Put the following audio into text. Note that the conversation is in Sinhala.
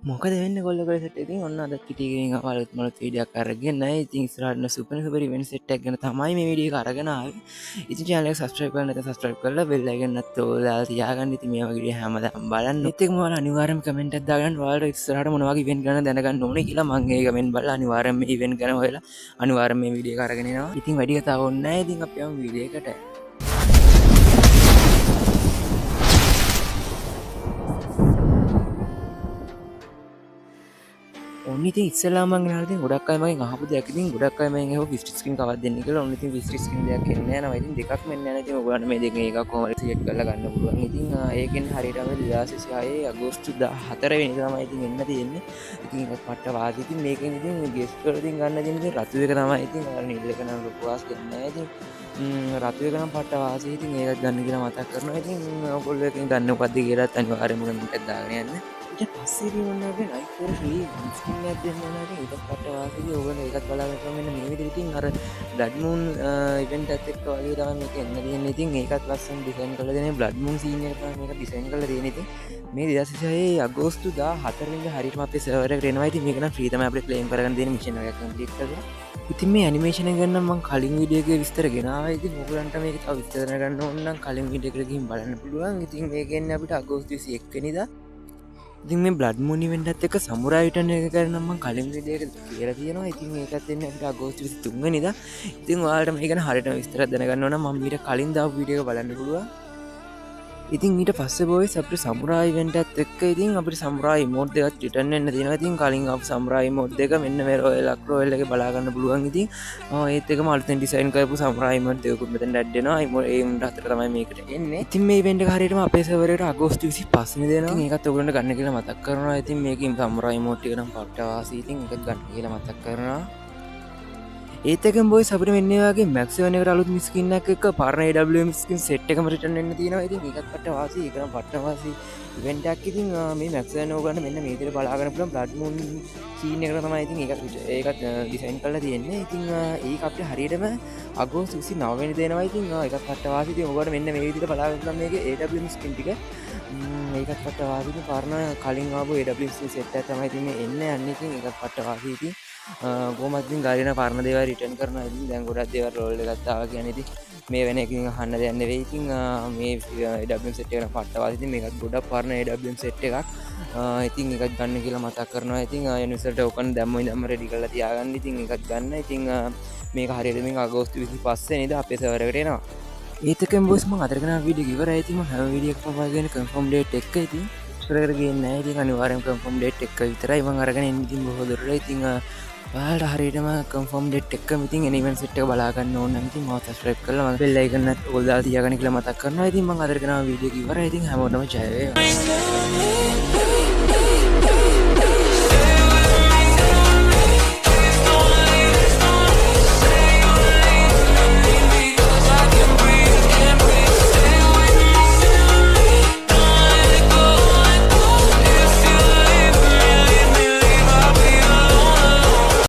මොකද වෙන්නේ කොල්ල කොල්ල සෙට්. ඉතින් ඔන්න අදත් කිටිගෙන් අලුත් මලුත් වීඩියෝ එකක් අරගෙන ආයි. ඉතින් ඉස්සරහට එන සුපර් සුපර් ඉවෙන්ට් සෙට් එකක් ගැන තමයි මේ වීඩියෝ එක අරගෙන ආවේ. ඉතින් චැනල් එක සබ්ස්ක්‍රයිබ් කරන්න නැත්නම් සබ්ස්ක්‍රයිබ් කරලා බෙල් අයිකන් එකත් ඕල් දාලා තියාගන්න. ඉතින් මේ වගේ වීඩියෝ හැමදාම බලන්න. ඒත් එක්කම ඔයාලා අනිවාර්යයෙන්ම කමෙන්ට් එකක් දාගන්න. ඔයාලට ඉස්සරහට මොන වගේ ඉවෙන්ට් ගැන දැනගන්න ඕනේ කියලා මං ඒ කමෙන්ට් බලලා අනිවාර්යයෙන්ම මේ ඉවෙන්ට් ගැන හොයලා අනිවාර්යයෙන්ම මේ වීඩියෝ එක අරගෙන එනවා. ඉතින් වැඩි කතා ඕනේ නැහැ. ඉතින් අපි යමු වීඩියෝ එකට. ඔන්න ඉතින් ඉස්සෙල්ලාම මං ගෙනාලා ඉතින් ගොඩක් අය මගෙන් අහපු දෙයක්. ඉතින් ගොඩක් අය මගෙන් ඇහුවා ෆිස්ට් ස්කින් කවද්ද දෙන්නේ කියලා. ඔන්න ඉතින් ෆිස්ට් ස්කින් දෙයක් එන්නේ නැහැ. ඉතින් දෙකක්ම එන්නේ නැහැ. ඉතින් ඔයගොල්ලන්ට මේ දෙකෙන් එකක් කොහොම හරි සිලෙක්ට් කරලා ගන්න පුළුවන්. ඉතින් ඒකෙන් හරියටම 2026 අගෝස්තු 14 වෙනිදා තමයි ඉතින් එන්න තියෙන්නේ. ඉතින් ඒක පට්ට වාසි. ඉතින් මේකෙන් ඉතින් ගෙස්ට් වල ඉතින් ගන්න තියෙන ඉතින් රතු එක තමයි. ඉතින් ඔයාලා නිල් එක නම් ලොකු වාසියක් නෑ. ඉතින් රතු එක නම් පට්ට වාසි. ඉතින් ඒකත් ගන්න කියලා මතක් කරනවා. ඉතින් ඔයගොල්ලෝ එකෙන් ගන්න මොකද්ද කියලාත් අනිවාර්යයෙන්ම කමෙන්ට් එකක් දාගෙන යන්න. ඊට පස්සේ ඉතින් ඔන්න අපි ලයිෆ් වල ෆ්‍රී ස්කින් එකක් දෙන්න ඕන. ඉතින් ඒකත් පට්ට වාසියි. ඔයගොල්ලෝ ඒකත් බලාගන්න පුළුවන්. මෙන්න මේ විදිහට ඉතින් අර බ්ලඩ් මූන් ඉවෙන්ට් එකත් එක්ක වගේ තමයි මේක එන්න තියෙන්නේ. ඉතින් ඒකත් ලස්සන ඩිසයින් කරලා දෙන්නේ. බ්ලඩ් මූන් සීන් එක තමයි මේක ඩිසයින් කරලා තියෙන්නේ. ඉතින් මේ 2026 අගෝස්තු 14 වෙනිදා හරියටම අපේ සර්වර් එකට එනවා. ඉතින් මේක නම් ෆ්‍රී තමයි අපිට ක්ලේම් කරගන්න තියෙන මිෂන් එකක් කම්ප්ලීට් කරලා. ඉතින් මේ ඇනිමේෂන් එක ගැන නම් මං කලින් වීඩියෝ එකේ විස්තර ගෙනාවා. ඉතින් ඔයගොල්ලන්ට මේක තව විස්තර දැනගන්න ඕන නම් කලින් වීඩියෝ එකට ගිහින් බලන්න පුළුවන්. ඉතින් මේක එන්නේ අපිට අගෝස්තු 21 වෙනිදා. ඉතින් මේ බ්ලඩ් මූන් ඉවෙන්ට් එකත් එක්ක සමුරායි රිටර්න් එක ගැන නම් මං කලින් වීඩියෝ එකේ කියලා තියෙනවා. ඉතින් ඒකත් එන්නේ අපිට අගෝස්තු 23 වෙනිදා. ඉතින් ඔයාලට මේ ගැන හරියටම විස්තර දැනගන්න ඕන නම් මම ඊට කලින් දාපු වීඩියෝ එක බලන්න පුළුවන්. ඉතින් ඊට පස්සේ බොයිස් අපිට සමුරායි ඉවෙන්ට් එකත් එක්ක ඉතින් අපිට සමුරායි ඉමෝට් දෙකක් රිටර්න් වෙන්න තියෙනවා. ඉතින් කලින් ආපු සමුරායි ඉමෝට් දෙක මෙන්න මේ රොයල් අක් රොයල් එකේ බලා ගන්න පුළුවන්. ඉතින් ඒත් එක්කම අලුතෙන් ඩිසයින් කරපු සමුරායි ඉමෝට් දෙකකුත් මෙතෙන්ට ඇඩ් වෙනවා. ඉමෝට් ඒ උන්ට හතර තමයි මේකට එන්නේ. ඉතින් මේ ඉවෙන්ට් එක හරියටම අපේ සර්වර් එකට අගෝස්තු 25 වෙනිදා එනවා. ඉතින් ඒකත් ඔයගොල්ලන්ට ගන්න කියලා මතක් කරනවා. ඉතින් මේකෙන් සමුරායි ඉමෝට් එක නම් පට්ට වාසි. ඉතින් ඒකත් ගන්න කියලා මතක් කරනවා. ඒත් එක්කම බොයිස් අපිට මෙන්න මේ වගේ මැක්ස් 7 එකට අලුත් ස්කින් එකක් එක්ක පරණ AWM skin set එකම රිටර්න් වෙන්න තියෙනවා. ඉතින් ඒකත් පට්ට වාසි. ඒක නම් පට්ට වාසි ඉවෙන්ට් එකක්. ඉතින් මේ මැක්ස් 7 ඕගොල්ලන්ට මෙන්න මේ විදිහට බලා ගන්න පුළුවන් බ්ලඩ් මූන් සීන් එකට තමයි ඉතින් ඒකත් ඩිසයින් කරලා තියෙන්නේ. ඉතින් ඒක අපිට හරියටම අගෝස්තු 29 වෙනිදා එනවා. ඉතින් ඒකත් පට්ට වාසි. ඉතින් ඔයගොල්ලන්ට මෙන්න මේ විදිහට බලා ගන්න පුළුවන් මේකේ AWM skin ටික. ඒකත් පට්ට වාසි. ඉතින් පරණ කලින් ආපු AWM skin set එක තමයි ඉතින් මේ එන්න යන්නේ. ඉතින් ඒකත් පට්ට වාසි. ඉතින් කොහොමද ඉතින් ගාරින පරණ දේවල් රිටර්න් කරනවා. ඉතින් දැන් ගොඩක් දේවල් රෝල් එකක් ආවා කියන්නේ ඉතින් මේ වෙන එකකින් අහන්න දෙයක් නෙවෙයි. ඉතින් මේ AWM set එක නම් පට්ට වාසි. ඉතින් මේකත් ගොඩක් පරණ AWM set එකක්. ඉතින් ඒකත් ගන්න කියලා මතක් කරනවා. ඉතින් යුනිවර්සල් ටෝකන් දැම්ම ඉඳන්ම රෙඩි කරලා තියාගන්න. ඉතින් ඒකත් ගන්න. ඉතින් මේක හරියට මේක අගෝස්තු 25 වෙනිදා අපේ සර්වර් එකට එනවා. ඒත් එක්කම බොස් මං අතර ගෙන වීඩියෝ ඉවරයි. ඉතින් මං හැම වීඩියෝ එකක්ම වගේ කන්ෆර්ම් ඩේට් එක්ක ඉතින් ඉස්සර කර ගේන්නේ නැහැ. ඉතින් අනිවාර්යයෙන්ම කන්ෆර්ම් ඩේට් එක්ක විතරයි මං අරගෙන එන්නේ. ඉතින් බොහෝ දුරට ඉතින් ඔයාලට හරියටම කන්ෆර්ම් ඩේට් එක්කම ඉතින් එන ඉවෙන්ට් සෙට් එක බලා ගන්න ඕන නම් ඉතින් මාව සබ්ස්ක්‍රයිබ් කරලා මගේ බෙල් අයිකන් එකත් ඕල් දාලා තියාගන්න කියලා මතක් කරනවා. ඉතින් මං අදට ගෙනාව වීඩියෝ එක ඉවරයි. ඉතින් හැමෝටම ජය වේවා.